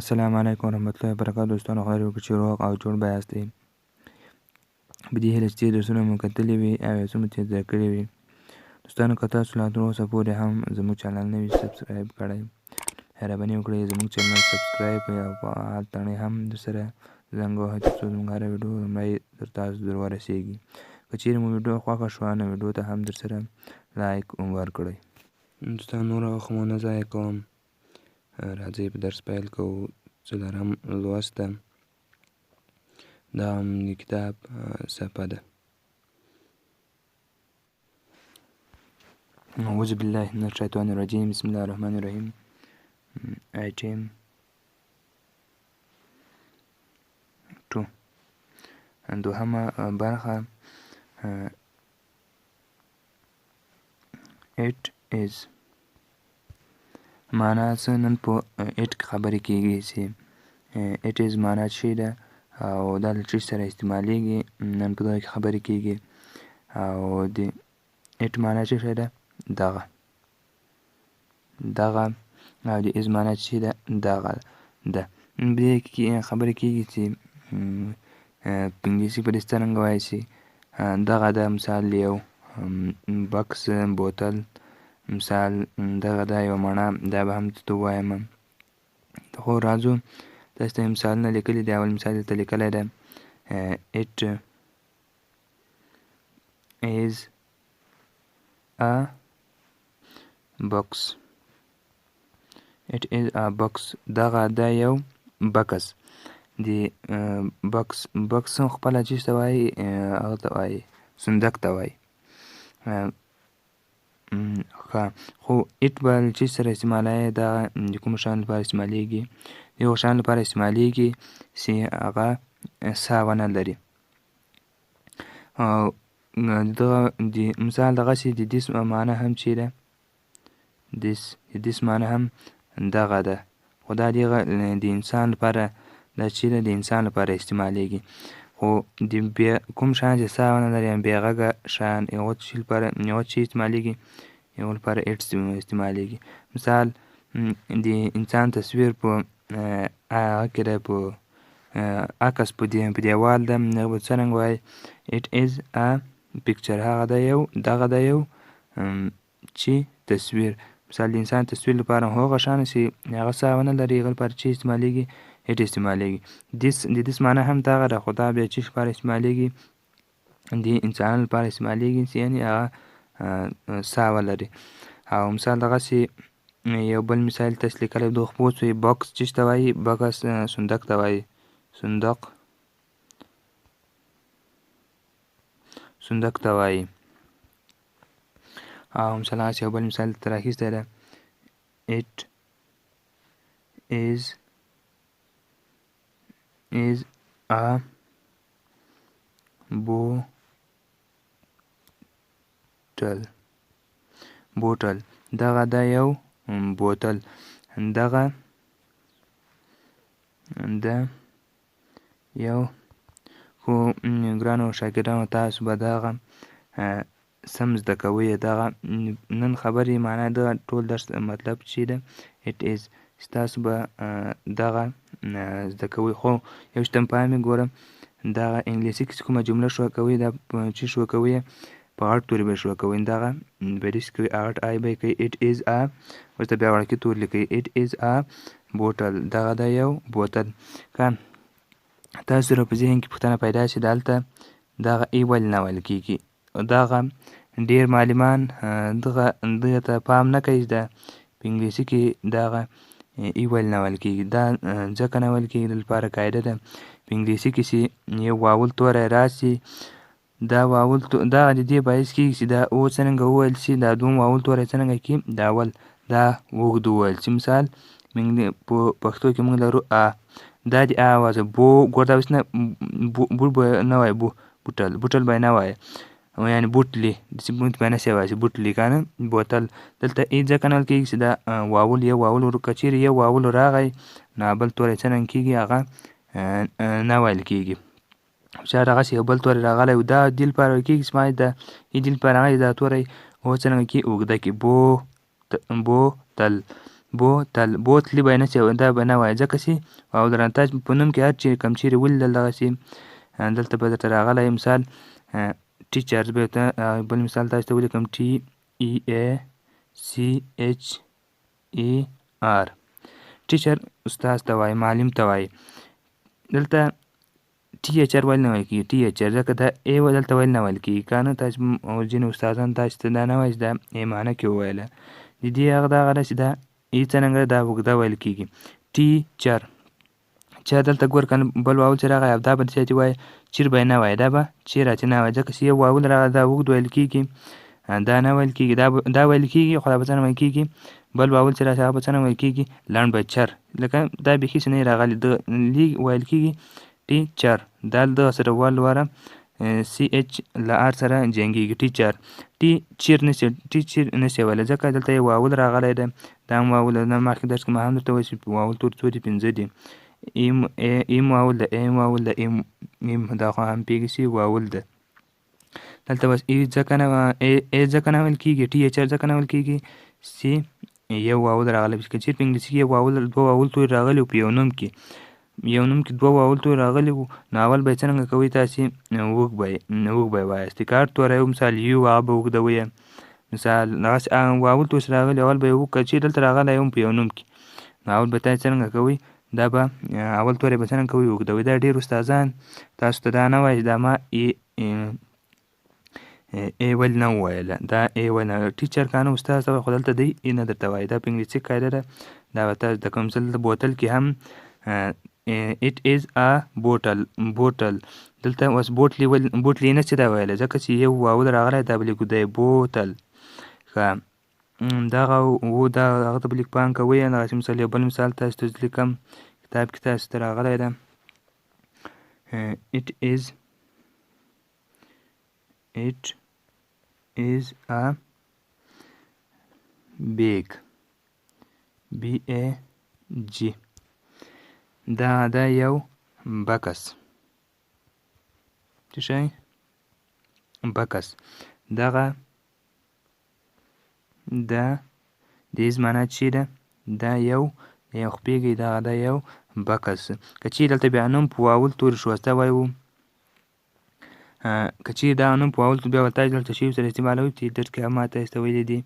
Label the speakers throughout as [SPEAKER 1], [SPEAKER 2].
[SPEAKER 1] السلام علیکم ورحمت الله وبرکاته دوستانو، خدای وکړي چې روغ او جوړ به یاستئ. په دې هیله چې درسونه مو کتلي وي او یو څه مو ترې زده کړي وي. دوستانو، که تاسو لا تر اوسه پورې هم زموږ چینل نه وي subscribe کړی، مهرباني وکړئ زموږ چینل subscribe کړئ او په فعال تڼۍ هم درسره زنګ ووهئ، تر څو زموږ هره ویډیو لومړی تر تاسو در ورسېږي. که چیرې مو ویډیو خوښه شوه نو ویډیو ته هم درسره like ورکړئ. دوستانو، نوره وخت مو نه ضایع کوم، راځئ په درس پیل کوو. څلورم لوست ده، دا هم د کتاب صفحه ده. اعوذ بالله من الشیطان الرجیم، بسم الله الرحمن الرحیم. item 2، دوهمه برخه. It is معنا څه؟ نن په it کې خبرې کیږي چې it is معنا څه ده او دا له څه سره استعمالیږي. نن په دغه کې خبرې کیږي. او د it معنا څه شی ده؟ دغه دغه. او د is معنا څه ده؟ دغه ده. په دې کې خبرې کیږي چې په انګلیسي په دې څرنګه وایي چې دغه ده. مثال یو بکس، بوتل، مثال دغه ده یوه مڼه، دا به هم درته ووایم. خو راځو، تاسو ته مثالونه لیکلي دي. اول مثال دلته لیکلی ده، it is a box. It is a box، دغه ده یو بکس. د بکس، بکس خپله چې ته وایي هغه ته وایي، صندوق ته وایي. ښه، خو it به له څه سره استعمالوي؟ دا د کومو شیانو لپاره استعمالیږي؟ د هغو شیانو لپاره استعمالیږي چې هغه ساه ونه لري. او دغه د مثال دغسې د this معنا هم چې ده، this، د this معنا هم دغه ده، خو دا دغه د انسان لپاره دا چې ده، د انسان لپاره استعمالیږي. خو د بې کوم شیان چې ساه ونه لري، بې غږه شیان، هغو څه لپاره، هغو څه استعمالیږي؟ هغو لپاره it استعمالیږي. مثال د انسان تصویر په هغه کې دی، په عکس په دیوال ده، هغه به څرنګه وایي؟ It is a picture. هغه ده یو، دغه ده یو چې تصویر. مثال د انسان تصویر لپاره هغه شیان چې هغه ساه ونه لري، هغه لپاره چې استعمالیږي؟ it استعمالیږي. this، د this معنا هم دغه ده، خو دا بیا چې لپاره استعمالیږي؟ د انسانانو لپاره استعمالیږي چې یعنې هغه ساه ولري. او مثال دغسې یو بل مثال تاسو لیکلی، دغه پوه شوئ. box چې ته وایي؟ بکس، صندوق ته وایي، صندوق، صندوق ته وایي. او مثال هغسې یو بل مثال درته راخیستی ده، it is a bottle. bottle، دغه ده یو بوتل. دغه ده یو. خو ګرانو شاګردانو، تاسو به دغه سم زده کوئ. دغه نن خبرې معنا دغه ټول درس مطلب چې ده it is، تاسو به دغه زده کوئ. خو یو شی ته پام یې ګوره، دغه انګلیسي کې چې کومه جمله شروع کوئ، دا چې شروع کوئ په غټ توري به شروع کوئ. دغه به داسې کوئ، غټ I به یې کوئ، it is a، ورته بیا وړوکی توري لیکئ، it is a bottle، دغه ده یو بوتل. که تاسو سره په ذهن کې پوښتنه پیدا شي، دلته دغه a ولې نه ویل کېږي؟ دغه ډېر معلمان دغه دغه ته پام نه کوي چې دا په انګلیسي کې دغه a ولې نه ویل کېږي. دا ځکه نه ویل کېږي، د لپاره قاعده ده. په انګلیسي کې چې یو vowel توری راشي، دا vowel دا د دې باعث کېږي چې دا او څرنګه وویل شي، دا دوم vowel توری څرنګه کړي، دا اول دا اوږد وویل شي. مثال په پښتو کې موږ لرو ا، دا د ا اواز بو، ګوره دا اوس نه بو به نه وایي، بو بوټل، بوټل به نه وایي، یعنې بوټلي، داسې موږ به نه شي وایي چې بوټلي که نه بوتل. دلته a ځکه نه ویل کېږي چې دا vowel یو vowel که چېرې یو vowel راغی نو بل توری څرنګه کېږي، هغه نه ویل کېږي. چې دغسې یو بل توری راغلی و، دا دې لپاره ویل کېږي چې ما دا a دې لپاره راغلی، دا توری او څرنګه کېږي، اوږده کړي، بو بوتل. بوتل، بوتلي به نه چې دا به نه وایي، ځکه چې واول راغلی. تاسو په نوم کې هر چېرې کم چېرې ولیدل دغسې دلته به درته راغلی. مثال ټیچر به ته بل مثال تاسو ته ولیکم، ټي ای ای سی ایچ ای آر، ټیچر استاد ته وایي، معلم ته وایي. دلته ټي ایچ ار ویل نه ویل کېږي، ټي ایچ ار ځکه دا ای دلته ویل نه ویل کېږي. که نه تاسو ځینې استادان تاسو ته دا نه وایي چې دا ای معنی کې وویله. د دې هغه دغه ده چې دا ای څرنګه دا اوږده ویل کېږي، ټي چر. چا دلته ګور که نه بل واول چې راغی او دا به داسې وایي، چیر به یې نه وایي، دا به چیر چې نه وایي، ځکه چې یو واول راغی دا اوږد ویل کېږي، دا نه ویل کېږي، دا ویل کېږي خو دا به څنګه ویل کېږي، بل واول چې راشي هغه به څنګه ویل کېږي، لنډ به چر، لکه دا بیخي چې نه راغلی، د لیګ ویل کېږي ټي چر. دا دغه سره ول وره سی اچ له آر سره جنګېږي، ټي چر. ټي چیر نه شي، ټي چیر نه شي ویلی، ځکه دلته یو واول راغلی دی، دا هم واول دی. مخکې درس کې ما هم درته ویل چې واول تور څو دي، پنځه دي. ایم ایم واول ده، ایم واول ده، ایم ایم دا خو هم پېږي چې واول ده. دلته بس ای ځکه نه ای ځکه نه ویل کېږي، ټي ایچ ار ځکه نه ویل کېږي، سی یو واول راغلی. که چېرې په انګلیسي کې یو واول دوه واول توري راغلي وو په یو نوم کې، یو نوم کې دوه واول توري راغلي وو، نو اول به یې څرنګه کوئ تاسې؟ اوږد به یې وایاست. که هر توری و مثال یو هغه به اوږدوئ، مثال دغسې واول توري چې راغلي اول به یې اوږد کړه، چې دلته راغلی وم په یو نوم کې، نو اول به تاسې څرنګه کوئ؟ دا به اول توری به څرنګه کوئ؟ اوږدوئ. دا ډېر استادان تاسو ته دا نه وایي چې دا ما ای ای ول نه وویله، دا ای ول نه ټیچر که نه استاد ته وایي، خو دلته دی ای نه درته وایي. دا په انګلیسي قاعده ده، دا به تاسو د کوم ځل بوتل کې هم it is a bottle، بوتل دلته اوس بوتلي ول بوتلي نه چې دا ویلی، ځکه چې یو واول راغلی دا به لیکو دی بوتل. ښه دغه و دا هغه ته به لیک پام کوئ. دغسې مثال یو بل مثال تاسو ته لیکم، کتاب کې تاسو ته راغلی ده، it is it is a bag، B A G، دا دا یو بکس، څه شی بکس. دغه دا د از معنا چې ده، دا یو یو خپېږي، دغه دا یو بکس. که چېرې دلته بیا نوم په واول توري شو سوی و، که چېرې دا نوم په واول توري بیا ورته دلته شی سره استعمالوي، چې درس کې هم ما تاسو ته ویلي دي،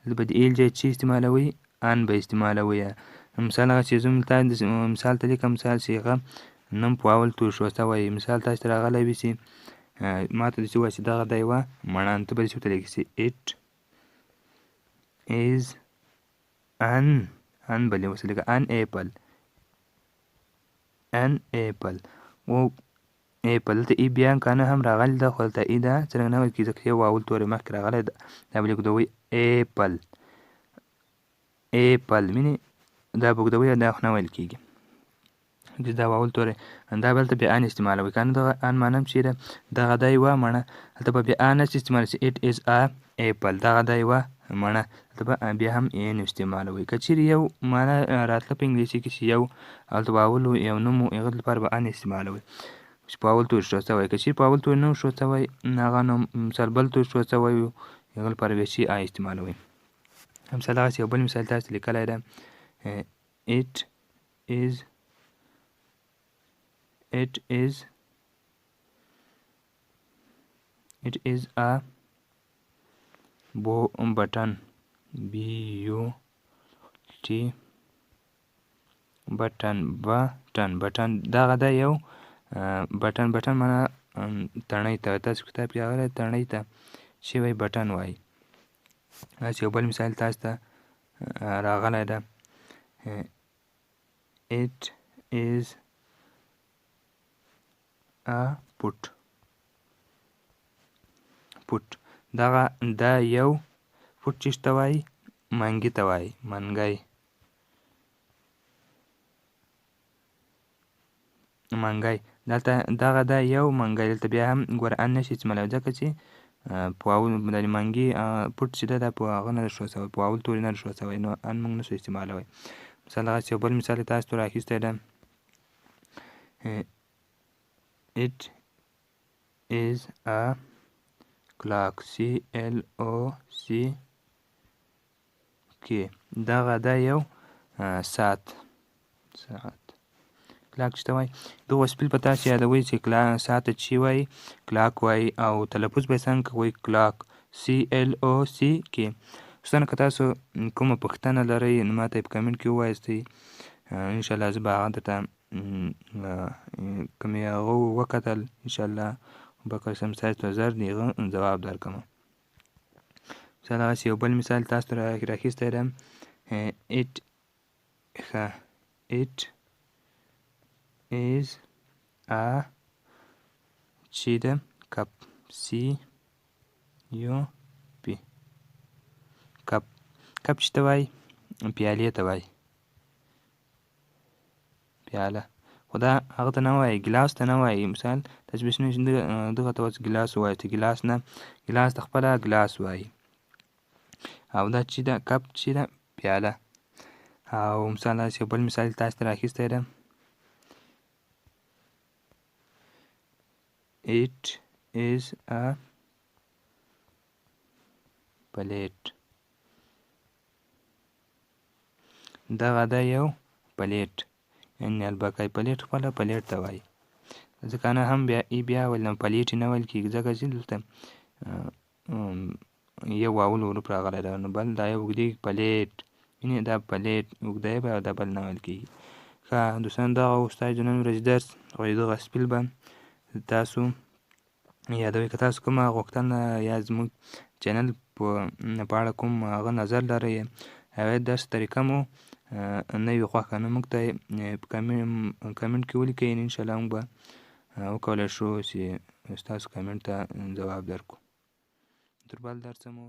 [SPEAKER 1] دلته به د ایل ځای چې استعمالوي، ان به استعمالوي. مثال هغه چې زه مثال ته لیکم، مثال چې هغه نوم په واول توري شو سوی، مثال تاسو ته راغلی وي چې ما ته داسې ووایي چې دغه دی یوه مڼه، ته به داسې ورته لیکې چې it is an، an به ورته لیکه an apple، an apple. و ایپل دلته ای بیا که نه هم راغلی ده، خو دلته ای ده څرنګه نه ویل کېږي، ځکه یو واول توری مخکې راغلی ده، دا به لیکو دوی ایپل، ایپل مینې دا به اوږدوي، دا خو نه ویل کېږي چې دا واول توری. دا به دلته بیا ان استعمالوي، که نه دغه ان معنی هم چې ده دغه دی یوه مڼه، دلته به بیا ان نه استعمال شي، it is a apple، دغه دی یوه مڼه، دلته به بیا هم ان استعمالوي. که چېرې یو معنی راتله په انګلیسي کې چې یو هلته واول یو نوم و، هغه لپاره به ان استعمالوي چې په اول توري شروع سوی. که چېرې په اول توري نه شروع سوی، هغه نو مثال بل توري شروع سوی وي، هغه لپاره بیا چې آی استعمالوي. مثال دغسې یو بل مثال تاسو لیکلی ده، it is it is it is a button، B U T button، button button دغه ده یو بټن، بټن معنا تڼۍ ته، تاسو کتاب کې راغلی تڼۍ ته چې وایي بټن وایي. داسې یو بل مثال تاسو ته راغلی ده، it is a put، put دغه دا یو پوټ چې ته وایي منګي ته وایي، منګی منګی دلته دغه دا یو منګی، دلته بیا هم ګوره ان نه شي استعمالوي، ځکه چې په واول د منګي پوټ چې ده دا په هغه نه شروع سوی، په واول توري نه شروع سوی، نو ان موږ نه شو استعمالوی. مثال دغسې یو بل مثال تاسو ته راخیستی ده، it is a clock، C L O C K، دغه دا یو ساعت. ساعت clock چې ته وایي، دغه spell په تاسو یادوئ چې ساعت ته چې وایي clock وایي، او تلفظ به یې څنګه کوئ؟ clock، CLOCK. دوستانو که تاسو کومه پوښتنه لرئ نو ماته یې په comment کې ووایاست، انشاءالله زه به هغه درته که مې هغه وکتل انشاءالله بکر سم ستاسو ته زر د هغه ځواب درکړم. مثال هغسې یو بل مثال تاسو ته راخیستی دی. It ښه it is a چې ده cup، CUP cup. Cup چې ته وایي پیالې ته وایي، پیاله. خو دا هغه ته نه وایي، ګیلاس ته نه وایي. مثال تاسو به شنو دغه ته اوس ګیلاس ووایاست، ګیلاس نه، ګیلاس ته خپله glass وایي. او دا چې ده cup چې ده پیاله. او مثال داسې یو بل مثال تاسو ته راخیستی دی. It is a plate. دغه ده یو plate، یعنې البکای plate خپله plate ته وایي، ځکه نه هم بیا ای بیا ویل نو plate نه ویل کېږي، ځکه چې دلته یو vowel حروف راغلی ده، نو بل دا یو اوږدېږي plate، یعنې دا plate اوږده به او دا بل نه ویل کېږي. ښه دوستان دغه و ستاسو د نن ورځې درس، او دغه spell به تاسو یادوئ. که تاسو کومه غوښتنه یا زموږ channel په اړه کوم هغه نظر لرئ او یا درس طریقه مو نه وي خوښه، نو موږ ته په comment کې ولیکئ، انشاءالله موږ به وکولی شو چې ستاسو comment ته ځواب درکړو. تر بل درسه مو